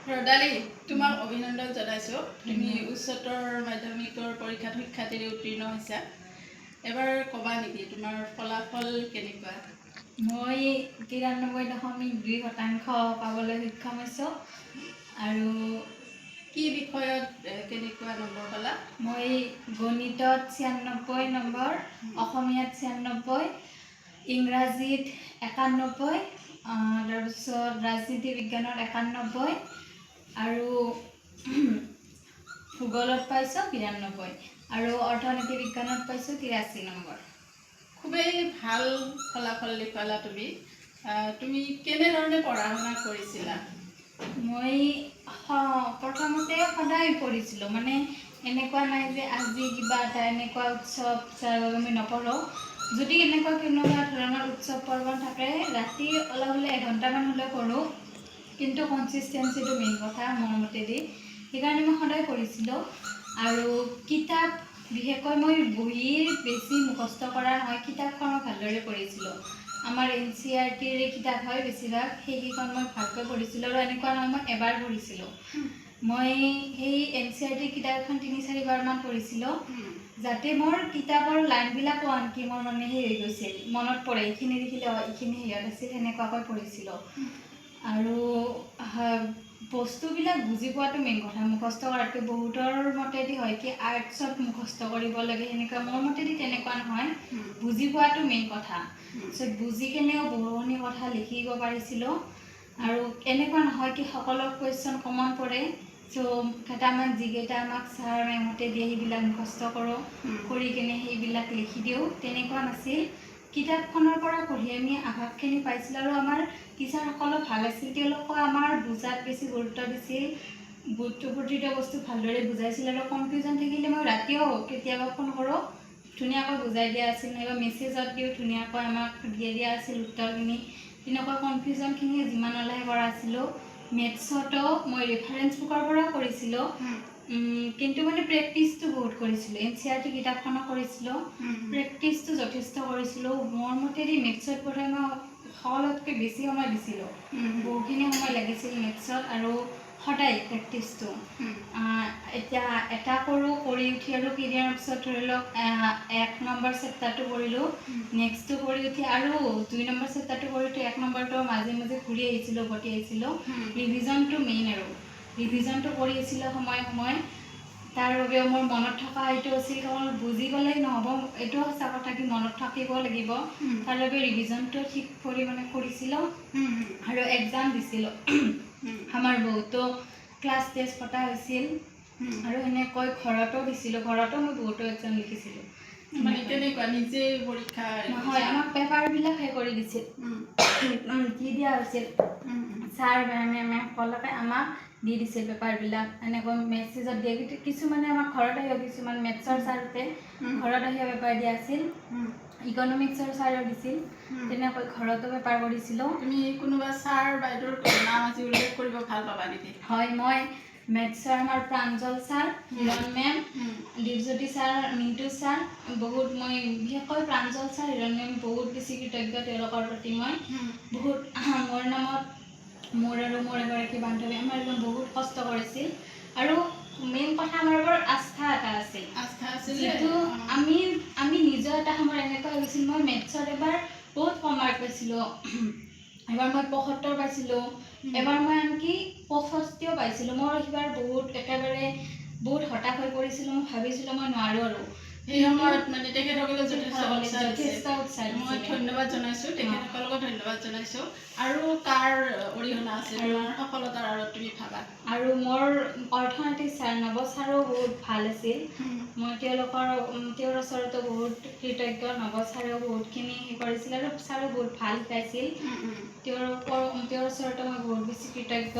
ৰদালি, তোমাক অভিনন্দন জনাইছোঁ। তুমি উচ্চতৰ মাধ্যমিকৰ পৰীক্ষাত সুখ্যাতিৰে উত্তীৰ্ণ হৈছা। এবাৰ ক'বা নেকি, তোমাৰ ফলাফল কেনেকুৱা? মই 93.2% পাবলৈ সক্ষম হৈছোঁ আৰু কি বিষয়ত কেনেকুৱা নম্বৰ পালা? মই গণিতত 96 নম্বৰ, অসমীয়াত 96, ইংৰাজীত 91, তাৰপিছত ৰাজনীতি বিজ্ঞানত 91 আৰু ভূগোলত পাইছোঁ 92 আৰু অৰ্থনীতি বিজ্ঞানত পাইছোঁ 83 নম্বৰ। খুবেই ভাল ফলাফল দেখুৱালা তুমি। তুমি কেনেধৰণে পঢ়া শুনা কৰিছিলা? মই প্ৰথমতে সদায় পঢ়িছিলোঁ। মানে এনেকুৱা নাই যে আজি কিবা এটা এনেকুৱা উৎসৱ, যাৰ বাবে মই নপঢ়োঁ। যদি এনেকুৱা কোনোবা ধৰণৰ উৎসৱ পাৰ্বণ থাকে, ৰাতি অলপ হ'লে এঘণ্টামান হ'লেও পঢ়োঁ। কিন্তু কনচিষ্টেঞ্চিটো মেইন কথা মোৰ মতেদি। সেইকাৰণে মই সদায় পঢ়িছিলোঁ। আৰু কিতাপ বিশেষকৈ মই বহীৰ বেছি মুখস্থ কৰা নহয়, কিতাপখন মই ভালদৰে পঢ়িছিলোঁ। আমাৰ এনচিইআৰটিৰ কিতাপ হয় বেছিভাগ, সেইকেইখন মই ভালকৈ পঢ়িছিলোঁ। আৰু এনেকুৱা নহয় মই এবাৰ পঢ়িছিলোঁ। মই সেই এনচিইআৰটিৰ কিতাপখন তিনি চাৰিবাৰমান পঢ়িছিলোঁ, যাতে মোৰ কিতাপৰ লাইনবিলাকো আনকি মোৰ মানে সেই হৈ গৈছিল, মনত পৰে, এইখিনি দেখিলে অঁ, এইখিনি হেৰিয়ত আছিল, সেনেকুৱাকৈ পঢ়িছিলোঁ। আৰু বস্তুবিলাক বুজি পোৱাটো মেইন কথা মুখস্থ কৰাতকৈ। বহুতৰ মতেদি হয় কি আৰ্টছত মুখস্থ কৰিব লাগে, সেনেকুৱা। মোৰ মতেদি তেনেকুৱা নহয়, বুজি পোৱাটো মেইন কথা। চ' বুজি কেনেও বহুখিনি কথা লিখিব পাৰিছিলোঁ। আৰু এনেকুৱা নহয় কি সকলো কুৱেশ্যন কমন পৰে। চ' কেইটামান যিকেইটা আমাক ছাৰ মেমহঁতে দিয়ে, সেইবিলাক মুখস্থ কৰোঁ, কৰি কেনে সেইবিলাক লিখি দিওঁ, তেনেকুৱা নাছিল। কিতাপখনৰ পৰা পঢ়ি আমি আভাসখিনি পাইছিলোঁ। আৰু আমাৰ টিচাৰসকলো ভাল আছিল। তেওঁলোকেও আমাৰ বুজাত বেছি গুৰুত্ব দিছিল, প্ৰতিটো বস্তু ভালদৰে বুজাইছিল। আৰু কনফিউজন থাকিলে মই ৰাতিও কেতিয়াবা ফোন কৰোঁ, ধুনীয়াকৈ বুজাই দিয়া আছিল, নাইবা মেছেজত দিওঁ, ধুনীয়াকৈ আমাক দিয়ে দিয়া আছিল উত্তৰখিনি। তেনেকুৱা কনফিউজনখিনি যিমান ওলাই কৰা আছিলোঁ। মেথছতো মই ৰেফাৰেঞ্চ বুকৰ পৰাও কৰিছিলোঁ, কিন্তু মানে প্ৰেক্টিচটো বহুত কৰিছিলোঁ। এনচিইআৰটি কিতাপখনো কৰিছিলোঁ, প্ৰেক্টিচটো যথেষ্ট কৰিছিলোঁ। মোৰ মতেদি মেথছত বোধহয় মই সকলোতকৈ বেছি সময় দিছিলোঁ। বহুখিনি সময় লাগিছিল মেথছত আৰু সদায় প্ৰেক্টিচটো। এতিয়া এটা কৰোঁ, কৰি উঠি আৰু কেইদিনমানৰ পিছত ধৰি লওক এক নম্বৰ চেপ্টাৰটো কৰিলোঁ, নেক্সটটো কৰি উঠি আৰু দুই নম্বৰ চেপ্টাৰটো কৰি উঠি এক নম্বৰটো মাজে মাজে ঘূৰি আহিছিলোঁ, উভতি আহিছিলোঁ। ৰিভিজনটো মেইন আৰু ৰিভিজনটো কৰি আছিলোঁ সময়ে সময়ে। তাৰ বাবেও মোৰ মনত থকা এইটো আছিল, কেৱল বুজি গ'লেই নহ'ব, এইটোও সঁচা কথা কি মনত থাকিব লাগিব। তাৰ বাবে ৰিভিজনটো ঠিক পৰিমাণে কৰিছিলোঁ আৰু এক্সাম দিছিলোঁ। আমাৰ বহুতো ক্লাছ টেষ্ট পতা হৈছিল আৰু সেনেকৈ ঘৰতো দিছিলোঁ। ঘৰতো মই বহুতো এক্সাম লিখিছিলোঁ। মানে কেনেকুৱা, নিজে পৰীক্ষা? নহয়, আমাক পেপাৰবিলাক সেই কৰি দিছিল, দি দিয়া হৈছিল। ছাৰ মেমে সকলোকে আমাক দি দিছিল পেপাৰবিলাক, এনেকৈ মেছেজত দিয়ে। কিন্তু কিছুমানে আমাক ঘৰত আহিও, কিছুমান মেথছৰ ছাৰহঁতে ঘৰত আহিও পেপাৰ দিয়া আছিল, ইকনমিক্সৰ ছাৰেও দিছিল। তেনেকৈ ঘৰতো পেপাৰ কৰিছিলোঁ। তুমি কোনোবা ছাৰ বাইদেউৰ নাম আজি উল্লেখ কৰিব ভাল পাবা নেকি? হয়, মই মেথছৰ আমাৰ Pranjal sir, Hiran ma'am, Dipjyoti sir, Mintu sir, বহুত মই বিশেষকৈ প্ৰাঞ্জল ছাৰ, হিৰণ মেম বহুত বেছি কৃতজ্ঞ। তেওঁলোকৰ প্ৰতি মই বহুত মোৰ নামত মোৰ আৰু মোৰ এগৰাকী বান্ধৱী, আমাৰ একদম বহুত কষ্ট কৰিছিল। আৰু মেইন কথা, আমাৰ ওপৰত আস্থা এটা আছিল। আস্থা আছিল। যিটো আমি আমি নিজৰ এটা সময়ত এনেকুৱা হৈ গৈছিল। মই মেথছত এবাৰ বহুত কম মাৰ্ক পাইছিলোঁ, এবাৰ মই 75 পাইছিলোঁ, এবাৰ মই আনকি 65ও পাইছিলোঁ। মই সিবাৰ বহুত একেবাৰে বহুত হতাশ হৈ পৰিছিলোঁ। মই ভাবিছিলোঁ মই নোৱাৰোঁ আৰু। সেই সময়ত মানে তেখেতসকলে যথেষ্ট উৎসাহ দিছে। যথেষ্ট উৎসাহ মই দিছিলে। ধন্যবাদ জনাইছোঁ, তেখেতসকলকো ধন্যবাদ জনাইছোঁ। আৰু কাৰ অৰিহণা আছে তোমাৰ সফলতাৰ আঁৰত, তুমি ভাবা? আৰু মোৰ অৰ্থনৈতিক ছাৰ নৱ ছাৰো বহুত ভাল আছিল। মই তেওঁৰ ওচৰতো বহুত কৃতজ্ঞ। নৱ ছাৰেও বহুতখিনি সেই কৰিছিল আৰু ছাৰো বহুত ভাল শিকাইছিল। তেওঁৰ ওচৰতো মই বহুত বেছি কৃতজ্ঞ।